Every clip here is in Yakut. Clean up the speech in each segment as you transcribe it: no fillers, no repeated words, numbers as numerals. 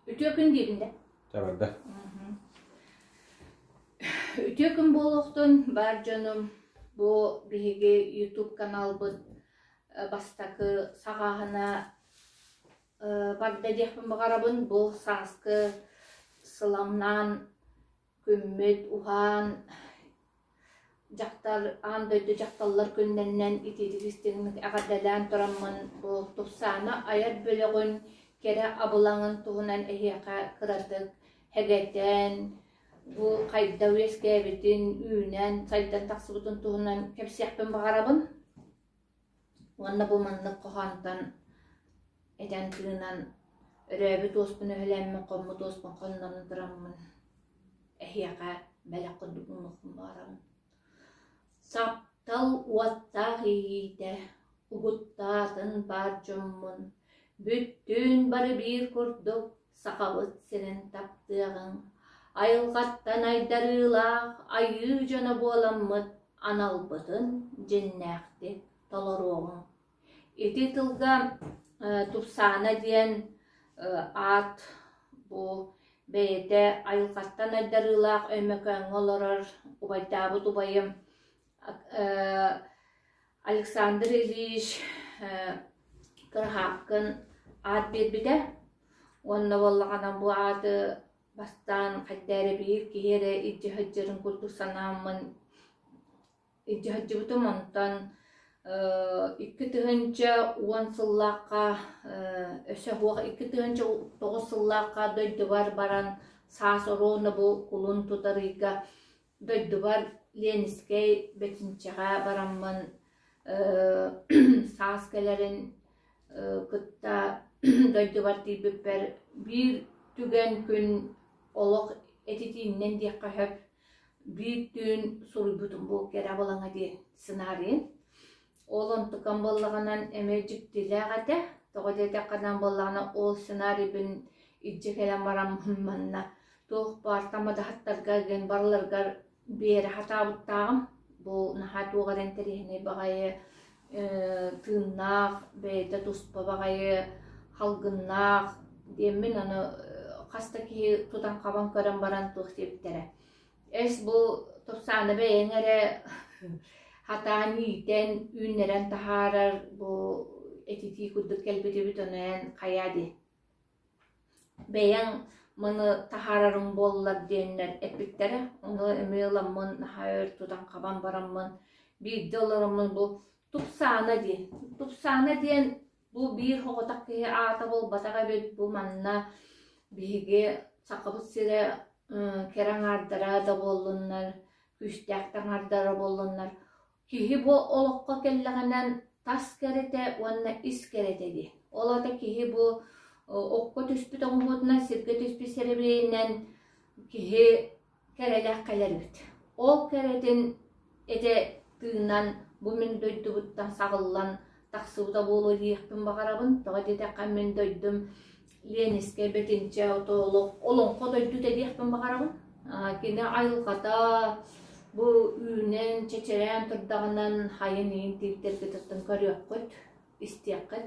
Үтүө күн диибин да. Чабарда. Үтүө күн буолуохтун бар дьонум. Бу биһиги YouTube каналбыт бастакы саҕааһына барда диэхпин баҕарабын. Бу сааскы сыламнаан күммүт уһаан Дьахтар аан дойду дьахталлар күннэринэн итиитик истиҥник эҕэрдэлээн тураммын бу Тупсаана айар бөлөҕүн кэрэ абылаҥын туһунан эһиэхэ кыратык һэгэтэн, бу хайда үөскээбитин, үүнэн, сайдан тахсыбытын туһунан кэпсиэхпин баҕарабын. Уонна бу маннык хоһоонтон этэн тыынан өрөөбүт уоспун өһүлээммин, хоммут уоспун хоннорон тураммын эһиэхэ бэлэх курдук уунуохпун баҕарабын. Саптал уоттаах иэйиитэ угуттаатын баар дьоммун, бүттүүн бары биир курдук Сахабыт сирин таптыаҕыҥ, айылҕаттан айдарыылаах айыы дьоно буоламмыт аналбытын дьиҥнээхтик толоруоҕуҥ. Ити тылга Тупсаана диэн аат бу бэйэтэ айылҕаттан айдарыылаах Өймөкөөҥҥө олорор убайдаабыт убайым Александр Ильич Кыраһаапкын аат биэрбитэ уонна буоллаҕына бу ааты бастаан хайда эрэ биир киһи эрэ илдьэ сылдьарын курдук санааммын илдьэ сылдьыбытым. Онтон 2010 сыллаахха өссө суох 2009 сыллаахха дойдубар баран саас оруобуна бу кулун тутар ыйга Дойдубар Ленскэй Бэтинчэҕэ бараммын саас кэлэрин кытта дойдубар тиийбиппэр биир түгэн күн олох этитииннэн диэххэ сөп биир түүн суруйбутум бу кэрэ абылаҥа диэн сценарийын. Ол онтукам буоллаҕынан эмиэ дьиктилээх этэ. Тоҕо диэтэххинэ буоллаҕына ол сценарийбын илдьэ кэлэн бараммын манна туох баар тамадаһыттарга диэн барыларыгар биэрэ сатаабыттааҕым. Бу наһаа туох эрэ интэриэһинэй баҕайы тыыннаах, бэйэтэ туспа баҕайы халгыннаах диэммин аны хас да киһи тутан-хабан көрөн баран туох диэбиттэрэ. Эс бу тупсааны бэйэҥ эрэ хатаан иитэн, үүннэрэн таһаарар бу этитии курдук кэлбитибит ону эн хайаа дии. Бэйэҥ маны таһаарарыҥ буоллар диэннэр эппиттэрэ. Ону эмиэ ыламмын наһаа өр тутан-хабан бараммын биирдэ олороммун бу тупсаана диэн. Тупсаана диэн бу биир соҕотох киһи аата буолбатах эбит. Бу манна биһиги Сахабыт сирэ кэрэ аҥаардара да буоллуннар, күүстээх да аҥаардара буоллуннар Киһи бу олоххо кэллэҕинэн тас кэрэтэ уонна ис кэрэтэ дии. Ол аата киһи бу окко түспүт оҥоһуутунан, сиргэ түспүт сэрэбиэйинэн киһи кэрэлээх кэлэр эбит. Ол кэрэтин этэ тыынан бу мин дойдубуттан саҕыллан тахсыбыта буолуо диэхпин баҕарабын. Тоҕо диэтэххэ мин дойдум Ленискэй Бэтинчэ ото олох олоҥхо дойдута диэхпин баҕарабын. Кини айылҕата бу үүнэн, чэчирээн турдаҕынан хайын иин тииттэргититтэн көрүөххүт, истиэххит.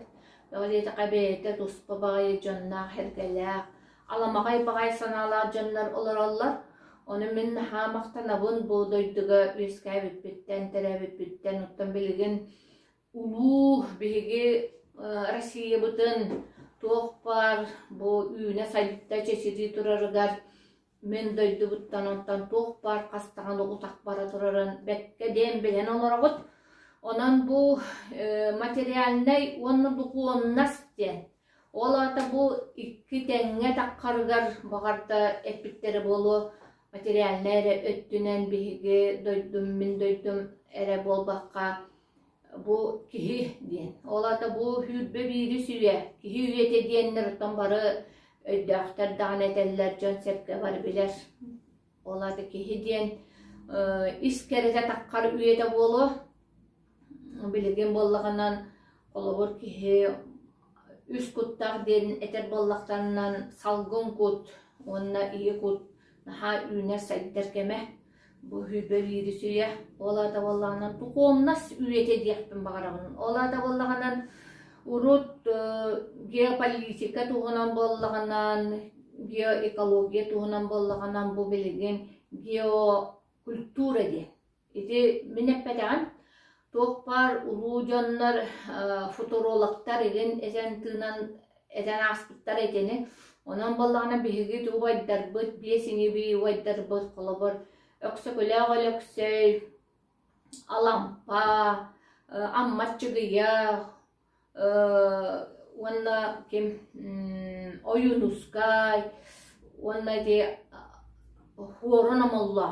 Тоҕо диэтэххэ бэйэтэ туспа баҕайы дьонноох-сэргэлээх, аламаҕай баҕайы санаалаах дьоннор олороллор. Ону мин наһаа махтанабын бу дойдуга үөскээбиппиттэн, төрөөбүппүттэн. Оттон билигин Улуу биһиги Россиябытын туох баар бу үүнэ-сайда чэчирии турарыгар мин дойдубуттан онтон туох баар хас даҕаны утах бара турарын бэккэ диэн билэн олороҕут. Онон бу материальнай уонна духуоннас диэн ол аата бу икки тэҥҥэ таххарыгар баҕар да эппиттэрэ буолуо материальнай эрэ өттүнэн биһиги дойдум мин дойдум эрэ буолбакка Бу киһи диэн. Ол аата бу 21 үйэ, киһи үйэтэ диэннэр оттон бары өйдөөхтөр даҕаны этэллэр, дьон-сэргэ бары билэр. Ол аата киһи диэн ис кэрэтэ таххар үйэтэ буолуо. Билигин буоллаҕынан холобур киһи үс куттаах диэн этэр буоллахтарынан салгын кут уонна ийэ кут наһаа үүнэр-сайдар кэмэ. Бу үбэлиирис үйэ, ол аата буоллаҕынан духуомнас үйэтэ диэхпин баҕарабын. Ол аата буоллаҕынан урут геополитика туһунан буоллаҕынан геоэкология туһунан буоллаҕынан бу билигин геокультура диэн. Ити мин эппэтэҕим, туох баар улуу дьоннор футурологтар илин этэн тыынан этэн ааспыттар итини. Онон буоллаҕына биһиги убайдарбыт, биэс иҥибии убайдарбыт, холобур, Өксөкүлээх Өлөксөй, Алампа, Амма Аччыгыйа уонна ким Ойуунускай уонна ити Хуорун Омолло.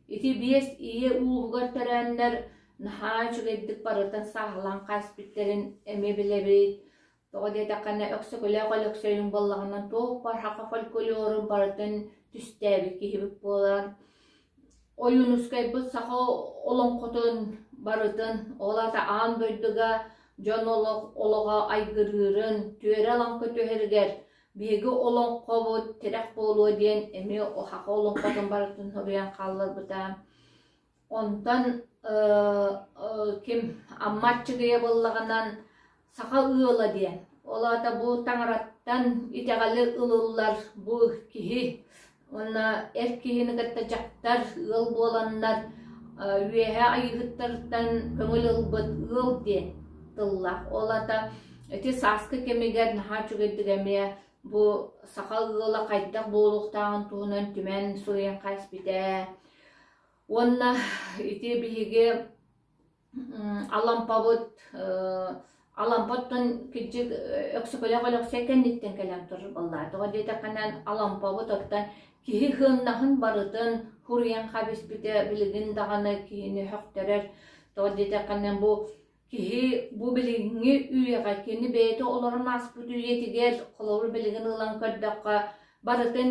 Ити биэс ийэ ууһугар төрөөннөр наһаа үчүгэйдик барытын сааһылаан хаалбыттарын эмиэ билэбит. Тоҕо диэтэххинэ, Өксөкүлээх Өлөксөйүҥ буоллаҕына туох баар саха фольклорун барытын түстээбит киһибит буолан, Ойуунускайбыт саха олоҥхотун барытын, ол аата аан дойдуга дьон олох олоҕо айгырыырын, түөрэ алаҥка түһэригэр биһиги олоҥхобут тирэх буолуо диэн эмиэ саха олоҥхотун барытын суруйан хаалларбыта. Онтон ким Амма Аччыгыйа буоллаҕынан саха ыала диэн. Ол аата бу таҥараттан итэҕэли ылыллар бу киһи уонна эр киһини кытта дьахтар ыал буоланнар үөһээ айыыһыттартан көҥүл ылбыт ыал диэн тыллаах. Ол аата ити сааскы кэмигэр наһаа үчүгэйдик эмиэ бу саха ыала хайдах буолуохтааҕын туһунан түмэн суруйан хаспитэ. Уонна ити биһиги Алампабыт Алампаттан кырдьык Өксөкөлөөх Өлөксөй кэнниттэн кэлэн турар буоллаҕа. Тоҕо диэтэххинэ Алампабыт оттон киһи сыаннаһын барытын суруйан хабиспитэ билигин даҕаны киһини сөхтөрөр. Тоҕо диэтэххинэ бу киһи бу билиҥҥи үйэҕэ кини бэйэтэ олорон ааспыт үйэтигэр холобур билигин ылан көрдөххө барытын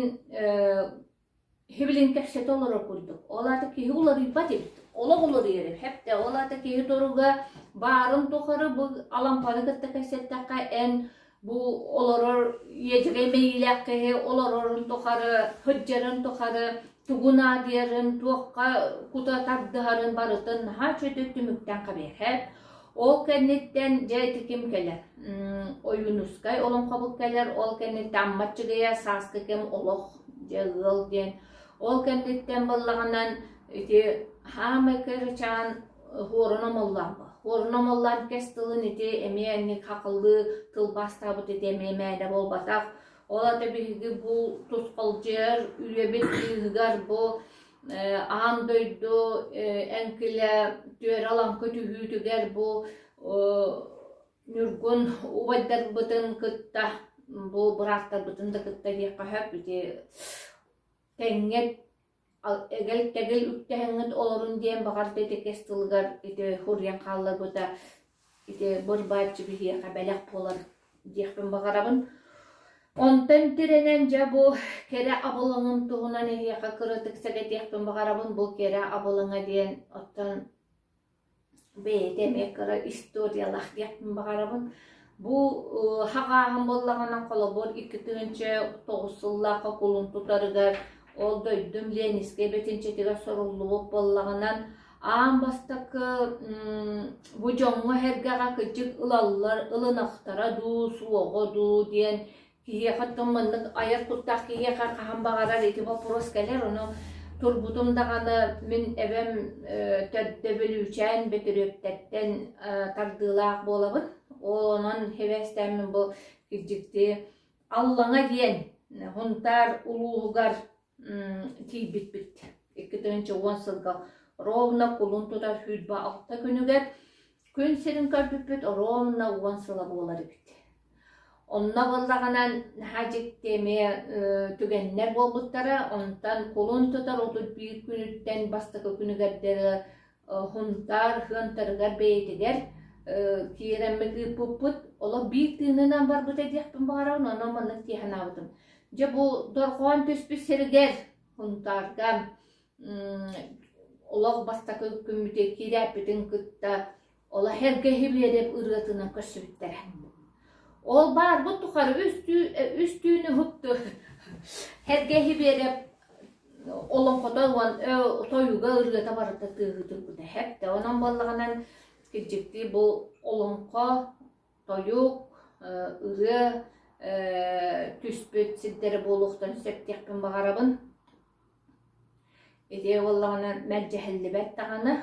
Һибилин кэпсэтэ олорор курдук. Ол аата киһи уларыйбат эбит. Олох уларыйар эбит. Хэптэ ол аата киһи туруга баарын тухары бу Алампаны кытта кэпсэттэххэ эн бу олорор иэдьэгэй мэйиилээх киһи олорорун тухары, сылдьарын тухары тугу наадыйарын, туохха кута тардыһарын барытын наһаа үчүгэйдик түмүктэн хабыйар. Ол кэнниттэн дьэ ити ким кэлэр? Ойуунускай олоҥхобут кэлэр, ол кэнниттэн Амма Аччыгыйа сааскы кэм олох дьэ ыал диэн. Ол кэнниттэн буоллаҕынан ити хаамай кырачаан Хуорун Омоллоон Хуорун Омоллоон кэс тылын ити эмиэ инник хахыллыы тылбаастаабыт ити эмиэ мээнэ буолбатах. Ол ата биһиги бу тусхалдьыйар үйэбит быыһыгар бу аан дойду эҥкилэ түөрэ алаҥкы түһүүтүгэр бу Ньургун убайдарбытын кытта бу бырааттарбытын да кытта диэххэ сөп ити тэҥҥэ эгэл-тэгил үктэһэҥҥит олорун диэн баҕарда ити кэс тылыгар ити суруйан хаалларбыта ити быр-бааччы биһиэхэ бэлэх буолар диэхпин баҕарабын. Онтон тирэнэн дьэ бу кэрэ абылаҥын туһунан эһиэхэ кыратык сэгэтиэхпин баҕарабын. Бу кэрэ абылаҥа диэн оттон бэйэтэ эмиэ кыра историялаах диэхпин баҕарабын. Бу хаҕааһын буоллаҕына холобур 2009 сыллаахха кулун тутарыгар ол дойдум Ленинскэй бэтинчэтигэр суруллубут буоллаҕынан аан бастакы бу дьоҥҥо-сэргэҕэ кырдьык ылаллар, ылынахтара дуу, суоҕа дуу диэн киһиэхэ оттон маннык айар куттаах киһиэхэ хаһан баҕарар ити боппуруос кэлэр, ону турбутум даҕаны мин эбэм төрдө Бүлүүчээн Бөтүрүөптэртэн тардыылаах буолабын. Ол онон сибээстээммин бу кирдьиктии Аллаҥа диэн Сунтаар улууһугар тиийбиппит. 2010 сылга ровно кулун тутар 26 күнүгэр күн сирин көрбүппүт ровно уон сыла буолар эбит. Онно буоллаҕынан наһаа дьикти эмиэ түгэннэр буолбуттара. Онтон кулун тутар 31 күнүттэн бастакы күнүгэр дылы Сунтаар Сыантарыгар бэйэтигэр киирэммит ыыппыппыт. Олох биир тыынынан барбыта диэхпин баҕарабын, онон маннык дии санаабытым. Дьэ бу дорҕоон түспүт сиригэр Сунтаарга олох бастакы күммүтүгэр киирээппитин кытта олох эргэһи биэрэп ырыатынан көрсүбүттэрэ. Ол баарбыт тухары үс түүнү уһукту эргэһи биэрэп олоҥхото уон тойуга ырыата барыта тыаһыы турбута хэптэ. Онон буоллаҕынан кирдьиктии бу олоҥхо тойук, ырыа түспүт сирдэрэ буолуохтарын сөп диэхпин баҕарабын. Ити буоллаҕына мэлдьэһиллибэт даҕаны.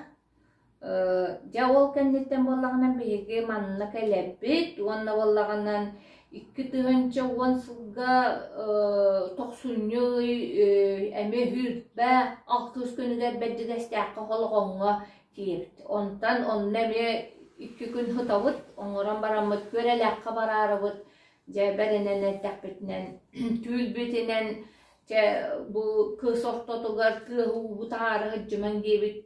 Дьэ ол кэнниттэн буоллаҕына биһиги манна кэлэбит уонна буоллаҕына 2010 сылга тохсунньу ый эмиэ сүүрбэ алтыс күнүгэр Бэрдьигэстээххэ Холоҕоҥҥо тиийэбит. Онтон онно эмиэ 2 күн сытабыт, оҥорон бараммыт Күөрэлээххэ бараарыбыт, дьэ бэринэн эттэхпитинэн түүл-битинэн чэ бу кыс ортотугар тыаһы-ууһу таһаара сылдьымаҥ диэбит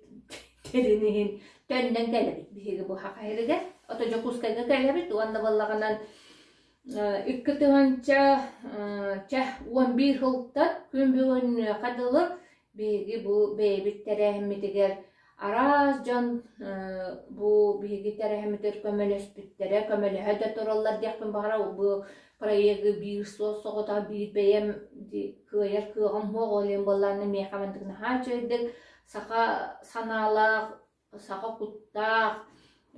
тэрин иһин төннөн кэлэбит биһиги бу Саха сиригэр. Ото Дьокуускайга кэлэбит уонна буоллаҕынан 2000 чэ 11 сылтан күн бүгүннүөххэ дылы биһиги бу бэйэбит тэрээһиммитигэр араас дьон бу биһиги тэрээһиммитигэр көмөлөспүттэрэ, көмөлөһө да тураллар диэхпин баҕарабын. Бу проегы биир суос-соҕотох биир бэйэм кыайар кыаҕым суох, ол иһин буоллаҕына миэхэ маннык наһаа үчүгэйдик саха санаалаах, саха куттаах,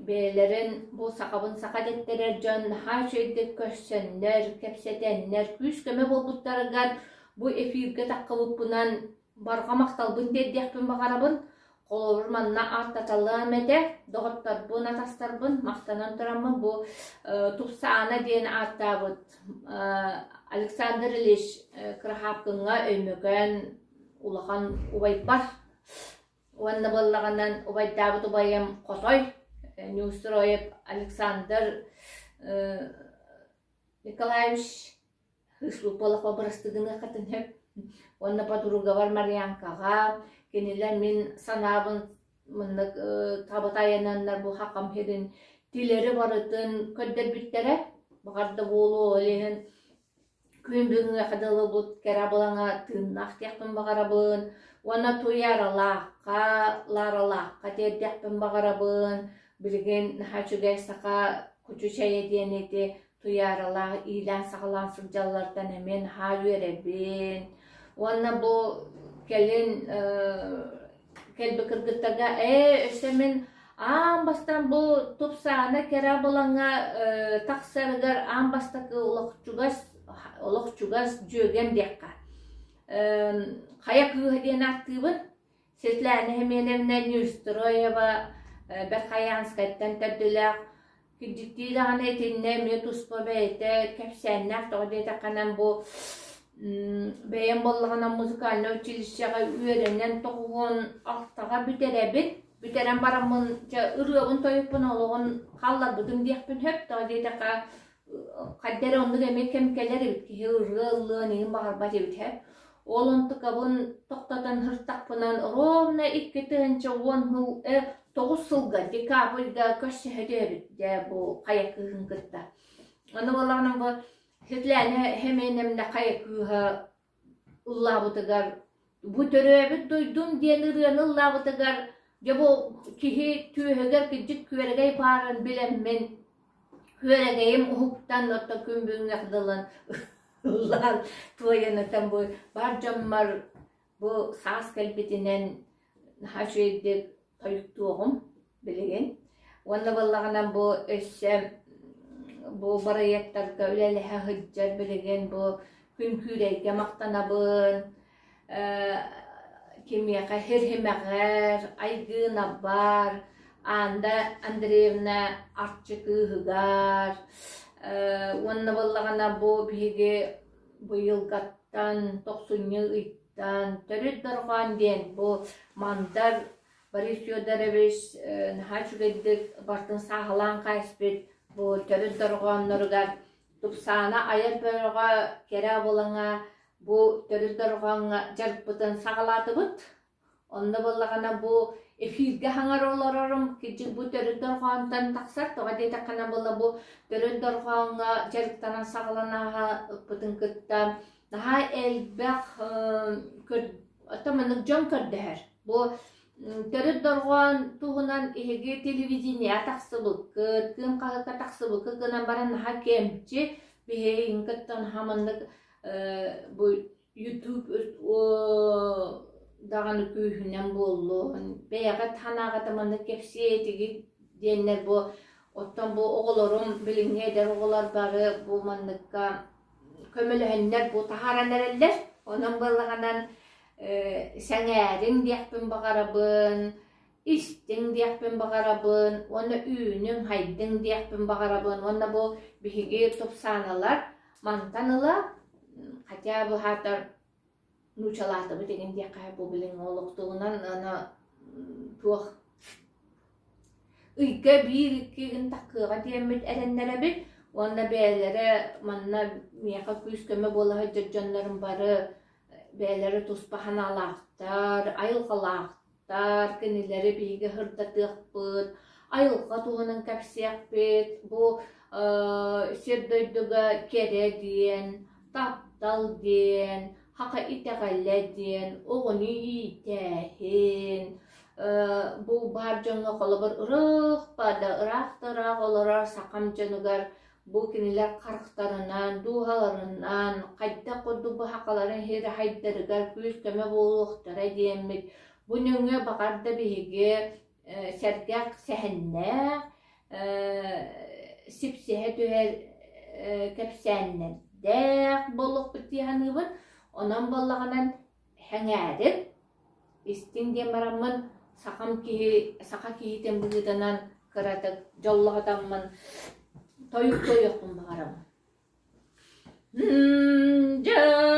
бэйэлэрин бу сахабын саха дэттэрэр дьон наһаа үчүгэйдик көрсөннөр, кэпсэтэннэр, күүс-көмө буолбуттарыгар бу эфиргэ таххыбыппынан барҕа махталбын тиэрдиэхпин баҕарабын. Холобур, манна ааттаталыам этэ, доҕотторбун, атастарбын махтанан тураммын бу Тупсаана диэн ааттаабыт Александр Ильич Кыраһаапкыҥҥа Өймөкөөн улахан убайбар уонна буоллаҕынан убайдаабыт убайым Хотой Неустроев Александр Николаевич Слупалаха бырастыгыныаххытын сөп уонна подругабар Марьянкаҕа кинилэр мин санаабын маннык таба тайананнар бу хахам сирин тилэри барытын көрдөрбүттэрэ. Баҕар да буолуо ол иһин күн бүгүҥҥэ дылы бу кэрэ абылаҥа тыыннаах диэхпин баҕарабын уонна Туйааралаахха, Ларалаахха тиэрдиэхпин баҕарабын. Билигин наһаа үчүгэй саха кучу чэйэ диэн ити Туйааралаах иилээн-саҕалаан сылдьаллартан эмиэ наһаа үөрэбин. Уонна бу кэлин кэлбит кыргыттарга ээ өссө мин аан бастаан бу тупсаана кэрэ абылаҥҥа тахсарыгар аан бастакы олох чугас олох чугас дьүөгэм диэххэ хайа кыыһа диэн ааттыыбын. Светлана Семеновна Неустроева Верхоянскайтан төрдүлээх кирдьиктии даҕаны итиннэ эмиэ туспа бэйэтэ кэпсээннээх тоҕо диэтэххинэ бу бэйэм буоллаҕына музыкальнай училищеҕа үөрэнэн 96-ҕа бүтэрэбин. Бүтэрэн бараммын дьэ ырыабын тойукпун олоҕун хаалларбытым диэхпин сөп. Тоҕо диэтэххэ хайда эрэ оннук эмиэ кэм кэлэр эбит киһи ырыа ыллыан иһин баҕарбат эбит һэ. Ол онтукабын тохтотон сыртахпынан ровно 2010 сыл 9 сылга декабрьга көрсөһө түһэбит дьэ бу хайа кыыһын кытта. Ону буоллаҕына бу Светлана Семеновна хайа кыыһа ыллаабытыгар бу төрөөбүт дойдум диэн ырыаны ыллаабытыгар дьэ бу киһи түөһүгэр кырдьык күөрэгэй баарын билэммин күөрэгэйим уһуктан оттон күн бүгүҥҥэ дылы ыллаан туойан ытан бу бар дьоммор бу саас кэлбитинэн наһаа үчүгэйдик тойуктуоҕум билигин. Уонна буоллаҕына бу өссө бу бырайыактарга үлэлэһэ сылдьар билигин бу Күн Күүрэйгэ махтанабын, кимиэхэ Хирхимэҕэр, Айгыынабар, Анда Андреевна Арчы кыыһыгар уонна буоллаҕына бу биһиги быйылгаттан тохсунньу ыйтан төрүт дорҕоон диэн бу Мандар Борис Федорович наһаа үчүгэйдик барытын сааһылаан хаайспыт бу төрүт дорҕоонноругар Тупсаана айар бөлөҕө кэрэ абылаҥа бу төрүт дорҕооҥҥо дьарыкпытын саҕалаатыбыт. Онно буоллаҕына бу эфиргэ хаҥар олорорум кырдьык бу төрүт дорҕоонтон тахсар. Тоҕо диэтэххинэ буолла бу төрүт дорҕооҥҥо дьарыктанан саҕаланаһыппытын кытта наһаа элбэх оттон маннык дьон көрдөһөр. Бу төрүт дорҕоон туһунан эһиги телевидениеҕэ тахсыбыккыт, кыым хаһыакка тахсыбыккыт гынан баран наһаа кэмчи биһигин кытта наһаа маннык бу Ютуб даҕаны күүһүнэн буоллун, бэйэҕит санааҕыта маннык кэпсиэ этигит диэннэр бу оттон бу оҕолорум билиҥҥи эдэр оҕолор бары бу манныкка Көмөлөһөннөр бу таһааран эрэллэр. Онон буоллаҕынан сэҥээриҥ диэхпин баҕарабын, истиҥ диэхпин баҕарабын уонна үүнүҥ, хайдыҥ диэхпин баҕарабын уонна бу биһиги тупсааналар мантан ыла хотя бы аатар нуучалаатыбыт игин диэххэ бу билиҥҥи олохтугунан аны туох ыйга биир-икки гын таккыаҕа диэммит эрэннэрэбит уонна бэйэлэрэ манна миэхэ күүс-көмө буола сылдьар дьоннорум бары бэйэлэрэ туспа санаалаахтар, айылҕалаахтар, кинилэри биһиги сырдатыахпыт, айылҕа туһунан кэпсиэхпит, бу сир-дойдуга кэрэ диэн, таптал диэн, хаха итэҕэлэ диэн, оҕону иитээһин, бу баар дьоҥҥо холобур ыраах да ыраах да ыраах олорор сахам дьонугар бу кинилэр харахтарынан, дууһаларынан хайдах курдук бу сахаларын сирэйдэригэр күүс-көмө буолуохтара диэммит бу нөҥүө баҕар да биһиги сэргэх сэһэннээх, сипсиһэ түһэр кэпсээннэрдээх буолуохпут дии саныыбын. Онон буоллаҕынан сэҥээрин, истиҥ диэн бараммын сахам киһи саха киһитин быһыытынан кыратык дьоллоһутаммын тойук туойуохпун баҕарабын. Дьэ.